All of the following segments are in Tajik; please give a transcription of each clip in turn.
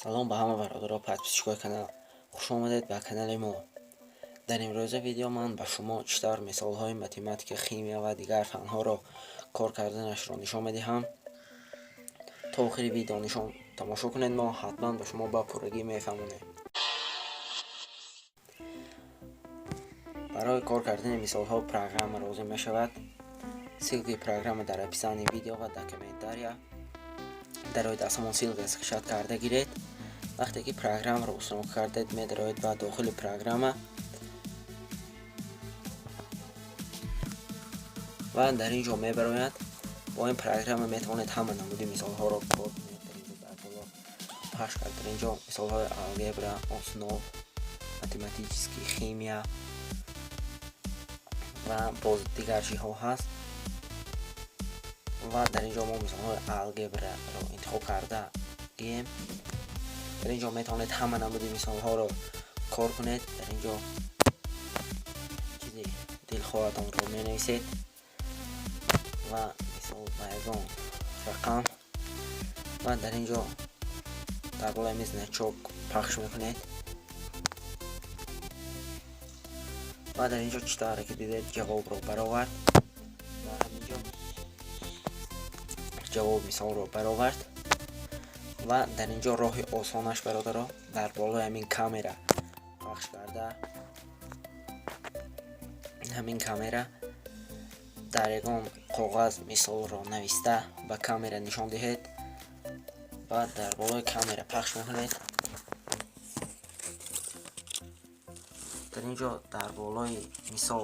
Салом ба ҳама бародаро, подписчикои канал. Хуш омадед ба канали мо. Дар имрӯза видео ман ба шумо чӣ тавр мисолҳои математика, химия ва дигар фанҳоро кор карданашро нишон медиҳам. То охири видео нишон тамошо кунед, мо ҳатман ба шумо ба пуррагӣ мефаҳмонем. Барои кор кардани мисолҳо программа лозим мешавад. Ссылкаи программа дар описании видео ва дар комментария. Дароед, аз ҳамон ссылка скачать карда гиред. Вақте ки программаро установка кардед, медароед ба дохили программа ва дар ин ҷо мебарояд. Бо ин программа метавонед ҳама намуди мисолҳоро кор кунед. Дар ин ҷо дар боло пахш кард. Дар ин ҷо мисолҳои алгебра, основ, математический, химия ва боз дигар чизҳо ҳаст. Ва дар ин ҷо мо мисолҳои алгебраро интихоб карда гием. Дар ин ҷо метавонед ҳама намуди мисолҳоро кор кунед. Дар ин ҷо чизи дилхоҳатонро менависед ва мисол ба ягон рақам ва дар ин ҷо дар болои миз значок пахш мекунед ва дар ин ҷо чӣ тавре ки дидед, ҷавобро баровард. Дар ҳамин ҷо ҷавоб мисолро баровард. Ва дар ин ҷо роҳи осонаш, бародаро, дар болои ҳамин камера пахш карда, ҳамин камера дар ягон коғаз мисолро нависта ба камера нишон диҳед ва дар болои камера пахш мекунед. Дар ин ҷо дар болои мисол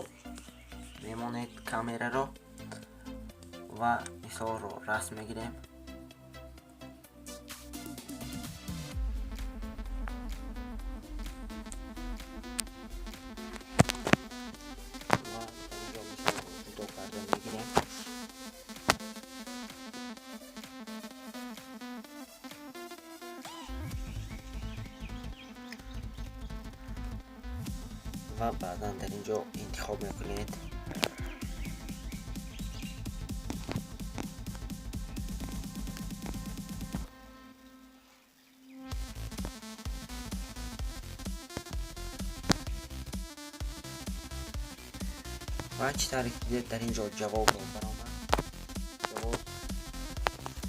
мемонед камераро ва мисолро расм мегирем. Ва дар ин ҷо мисолро ҷудо карда мегирем. Ва баъдан дар ин ҷо интихоб мекунед. Ва чӣ тавре ки дидед, дар ин ҷо ҷавобро баромад. Ҷавоб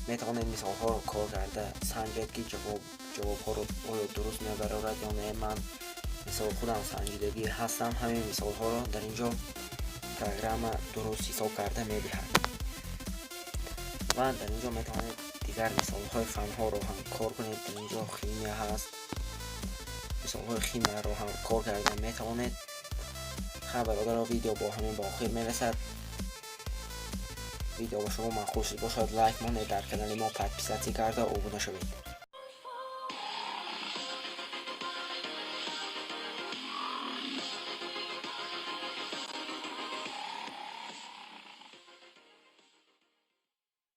метавонед мисолҳоро кор карда санҷед, ки ҷавобҳоро оё дуруст мебарорад ё не. Ман мисол худам санҷидагӣ ҳастам. Ҳамин мисолҳоро дар ин ҷо программа дуруст ҳисоб карда медиҳад. Ва дар ин ҷо метавонед дигар мисолҳои фанҳоро ҳам кор кунед. Дар ин ҷо химия ҳаст, мисолҳои химияро ҳам кор карда метавонед. Хай бародаро, видео бо ҳамин ба охир мерасад. Видео ба шумо маъқул шуд бошад, лайк монед, дар канали мо подписаться карда обуна шавед.